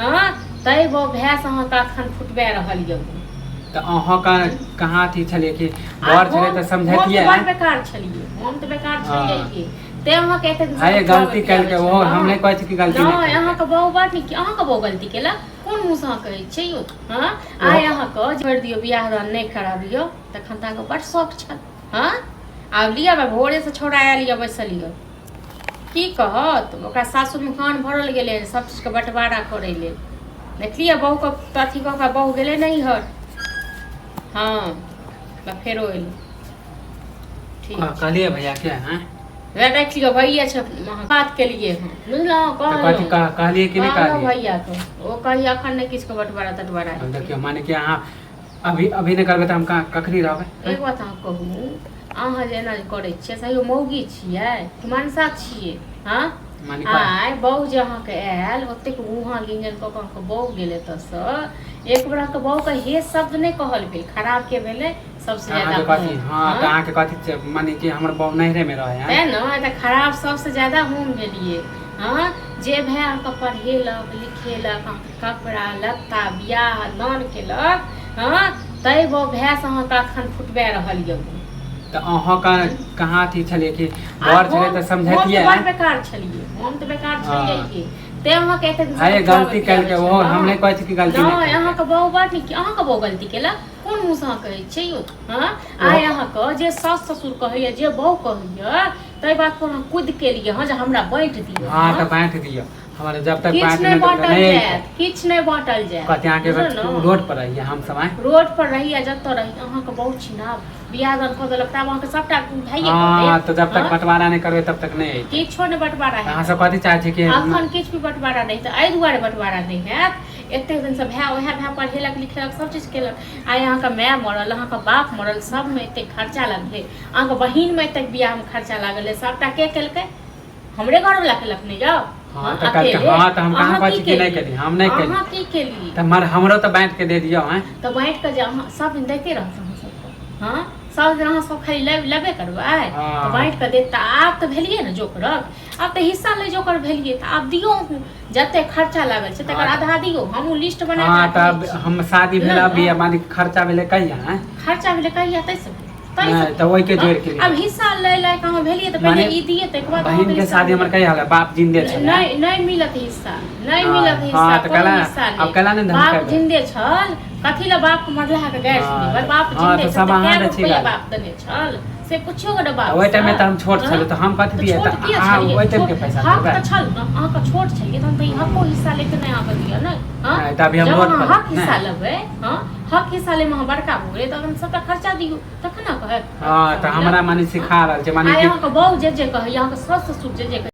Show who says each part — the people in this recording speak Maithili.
Speaker 1: हँ तै बहु भैंस अहाँके अखन फुटबा रहल यऽ।
Speaker 2: तऽ अहाँ कहाँ अथी छलियै कि
Speaker 1: आ
Speaker 2: बर छलै
Speaker 1: हम
Speaker 2: तऽ
Speaker 1: हम तऽ
Speaker 2: समझतियै।
Speaker 1: बड़ बेकार छलियै, हम तऽ बेकार
Speaker 2: हँ
Speaker 1: छलियै, तें अहाँके एतेक दिन
Speaker 2: हे
Speaker 1: से खुआबै
Speaker 2: गलती
Speaker 1: पियाबै
Speaker 2: केलकै ओहो, हम
Speaker 1: छलहुँ।
Speaker 2: नहि कहै छी कि गलती नहि
Speaker 1: नहि,
Speaker 2: केलकै।
Speaker 1: अहाँके बहु बड़ नीक। अहाँके बहु गलती केलक? कोन मुँहसँ अहाँ कहै छियै यौ? हँ,
Speaker 2: ओहो
Speaker 1: आइ अहाँके छोड़ि दियौ, बियाह दान नहि कराबियौ, तखन तऽ अहाँके बड़ शौक छल। हँ, आब लिअ, भोरेसँ छौड़ा आयल यऽ, बैसल यऽ, की कहत? ओकरा सासुरमे कान भरल गेलै सब चीजके बँटवारा करै लेल। देखलियै, बहुके अथी कऽ कऽ बहु गेलै नैहर। हँ, तऽ फेरो एलै। ठीक छै।
Speaker 2: कहलियै भैया के आँय?
Speaker 1: वएह देख लियौ, भैया छै, अहाँ बात केलियै हँ, बुझलहुँ?
Speaker 2: तऽ कथी
Speaker 1: कहलहुँ
Speaker 2: कहलियै कि नहि?
Speaker 1: कहलहुँ
Speaker 2: कहलियै
Speaker 1: भैयाके, ओ कहिया एखन नहि किछुके बँटवारा तटवारा
Speaker 2: आब
Speaker 1: हेतै।
Speaker 2: देखियौ, माने कि अहाँ अभी अभी नहि करबै तऽ हम कहाँ कखनी रहबै?
Speaker 1: एक बात अहाँ कहू, अहाँ जे एना जे करै छियै, सही मौगी छियै कि मनसा छियै? हँ।
Speaker 2: माने कह
Speaker 1: आइ बहु जे अहाँके आयल, ओतेक गुहा गिंजन कऽ कऽ अहाँके बहु गेल एतऽसँ, एक बेर अहाँके बहुके हे शब्द नहि कहल भेल। खराब के भेलै सबसँ
Speaker 2: तऽ
Speaker 1: ज्यादा?
Speaker 2: अहाँके कथी?
Speaker 1: हम।
Speaker 2: हँ, तऽ
Speaker 1: हँ,
Speaker 2: अहाँके कथी छै, माने कि हमर बहु नैहरेमे रहै? आँय?
Speaker 1: तेँ ने तऽ खराब सबसँ ज्यादा हम भेलियै। हँ, जे भाय अहाँके पढ़ेलक लिखेलक, अहाँके कपड़ा लत्ता बियाह दान केलक, हँ, तै बहु भैंस अहाँके अखन फुटबा रहल यऽ।
Speaker 2: तऽ अहाँ कहाँ अथी छलियै कि
Speaker 1: आ
Speaker 2: बर छलै
Speaker 1: हम
Speaker 2: तऽ
Speaker 1: हम तऽ
Speaker 2: समझतियै?
Speaker 1: बड़ बेकार छलियै, हम तऽ बेकार
Speaker 2: हँ
Speaker 1: छलियै, तें अहाँके एतेक दिन
Speaker 2: हे
Speaker 1: से खुआबै
Speaker 2: गलती
Speaker 1: पियाबै
Speaker 2: केलकै ओहो, हम
Speaker 1: छलहुँ।
Speaker 2: नहि कहै छी कि गलती नहि
Speaker 1: नहि,
Speaker 2: केलकै।
Speaker 1: अहाँके बहु बड़ नीक। अहाँके बहु गलती केलक? कोन मुँहसँ अहाँ कहै छियै यौ? हँ,
Speaker 2: ओहो
Speaker 1: आइ अहाँके जे सास ससुर कहैया, जे बहु कहैया, ताहि बात पर अहाँ कुदि केलियै हँ जे हमरा बाँटि दिअ।
Speaker 2: हँ,
Speaker 1: हँ,
Speaker 2: तऽ बाँटि दिअ हमरा, जब तक
Speaker 1: किछु
Speaker 2: बाँटि
Speaker 1: नहि
Speaker 2: नहि देबै तऽ
Speaker 1: बाँटल
Speaker 2: नहि अयतै।
Speaker 1: जायत, किछु नहि बाँटल जायत।
Speaker 2: कथी अहाँके
Speaker 1: बुझलहुँ ने?
Speaker 2: रोड पर रहियै हम सब? आँय?
Speaker 1: रोड पर रही या जतऽ रही, अहाँके बहुत छिनाब बियाह दान कऽ देलक, तब अहाँके सबटा भाइये कऽ
Speaker 2: हँ,
Speaker 1: देत।
Speaker 2: तऽ जब तक
Speaker 1: हँ,
Speaker 2: बँटवारा नहि करबै तब तक नहि अयतै।
Speaker 1: किछो नहि बँटवारा
Speaker 2: तऽ अहाँ
Speaker 1: हेतै।
Speaker 2: सब कथी चाहै छी कि?
Speaker 1: अखन किछु भी बँटवारा नहि हेतै। एहि दुआरे बँटवारा नहि हैत, एतेक दिनसँ भाय, उएह भाय पढ़ेलक लिखेलक, सब चीज केलक। आइ अहाँके माय मरल, अहाँके बाप मरल, सबमे एतेक खर्चा लगलै, अहाँके बहिनमे एतेक बियाहमे खर्चा लागल, सबटा के केलकै? हमरे घरवला केलक नहि जाउ?
Speaker 2: हँ,
Speaker 1: हँ,
Speaker 2: तऽ कहलकै।
Speaker 1: अकेले
Speaker 2: हँ, तऽ हम कहाँ
Speaker 1: अहाँ
Speaker 2: कहै
Speaker 1: की
Speaker 2: छी कि नहि
Speaker 1: केलियै?
Speaker 2: केली? हम नहि केली।
Speaker 1: अहाँ की केलियै?
Speaker 2: तऽ मर हमरो तऽ बाँटि के दे दियौ। आँय?
Speaker 1: तऽ बाँटि कऽ जे अहाँ सब दिन दैते रहत अहाँ सबके? हँ, सब दिन अहाँ सब खाली लेबे करबै? तऽ
Speaker 2: हँ।
Speaker 1: बाँटि कऽ देत तऽ आब तऽ भेलियै ने जोकरक, आब तऽ हिस्सा लै जोकर भेलियै, तऽ आब दियौ अहूँ, जते खर्चा लागल छै तकर
Speaker 2: हँ
Speaker 1: आधा दियौ। हमहूँ लिस्ट बना कऽ
Speaker 2: हँ,
Speaker 1: रखने
Speaker 2: तऽ
Speaker 1: छी।
Speaker 2: हम शादी भेल
Speaker 1: बुझलहुँ
Speaker 2: अभी
Speaker 1: ने?
Speaker 2: माने खर्चा भेलै कहिया? आँय?
Speaker 1: खर्चा भेलै कहिया? ताहिसँ
Speaker 2: नहि
Speaker 1: ताहिसँ
Speaker 2: तऽ ओहिके
Speaker 1: हँ,
Speaker 2: जोड़ि के
Speaker 1: आब
Speaker 2: लिअ।
Speaker 1: हिस्सा लै लायक अहाँ भेलियै तऽ पहिले
Speaker 2: माने
Speaker 1: ई दियै, ताहिके बाद अहाँके
Speaker 2: बहिन के
Speaker 1: हिस्सा
Speaker 2: शादी हमर
Speaker 1: मिलत।
Speaker 2: कहिया होलै? बाप जिन्दे छलै?
Speaker 1: नहि, नहि मिलत हिस्सा, नहि
Speaker 2: हँ
Speaker 1: मिलत
Speaker 2: हँ
Speaker 1: हिस्सा,
Speaker 2: तऽ
Speaker 1: कोनो
Speaker 2: कहला
Speaker 1: हिस्सा
Speaker 2: आब
Speaker 1: नहि।
Speaker 2: कहला ने
Speaker 1: बाप
Speaker 2: धमकेबै?
Speaker 1: जिन्दे छल, कथी लए बापके मरलाके गारि
Speaker 2: हँ
Speaker 1: सुनेबै?
Speaker 2: तऽ
Speaker 1: बाप
Speaker 2: हँ,
Speaker 1: जिन्दे
Speaker 2: तऽ
Speaker 1: छल
Speaker 2: सब
Speaker 1: तऽ
Speaker 2: अहाँ
Speaker 1: कए
Speaker 2: दै
Speaker 1: गो
Speaker 2: छी
Speaker 1: रुपैआ
Speaker 2: गाली।
Speaker 1: बाप देने छल से पुछियौ ने
Speaker 2: तऽ ओहि
Speaker 1: बापसँ।
Speaker 2: टाइममे तऽ हम छोट
Speaker 1: हँ,
Speaker 2: छलहुँ, तऽ हम कथी
Speaker 1: तऽ
Speaker 2: दियै?
Speaker 1: छोट
Speaker 2: तऽ
Speaker 1: किया
Speaker 2: अहाँ
Speaker 1: छलियै?
Speaker 2: ओहि टाइमके
Speaker 1: छोट
Speaker 2: पैसा
Speaker 1: हक
Speaker 2: देबै?
Speaker 1: तऽ छल ने अहाँके? छोट छलियै तहन तऽ ई हको हिस्सा लेके नहि अहाँके दिअ ने? हँ।
Speaker 2: नहि तऽ अभी हम
Speaker 1: जब
Speaker 2: रोड
Speaker 1: अहाँ
Speaker 2: पर
Speaker 1: हक
Speaker 2: रही
Speaker 1: हिस्सा
Speaker 2: नहि।
Speaker 1: लेबै, हँ, हक हिस्सा लैमे अहाँ बड़का भऽ गेलियै, तखन सबटा खर्चा दियौ तखन ने कहत
Speaker 2: हँ,
Speaker 1: हिस्सा
Speaker 2: तऽ
Speaker 1: मिलत।
Speaker 2: हमरा माने
Speaker 1: हँ,
Speaker 2: सिखा रहल छै माने
Speaker 1: आइ
Speaker 2: कि
Speaker 1: अहाँके बहु जे जे कहैए, अहाँके सास ससुर जे जे कहैए।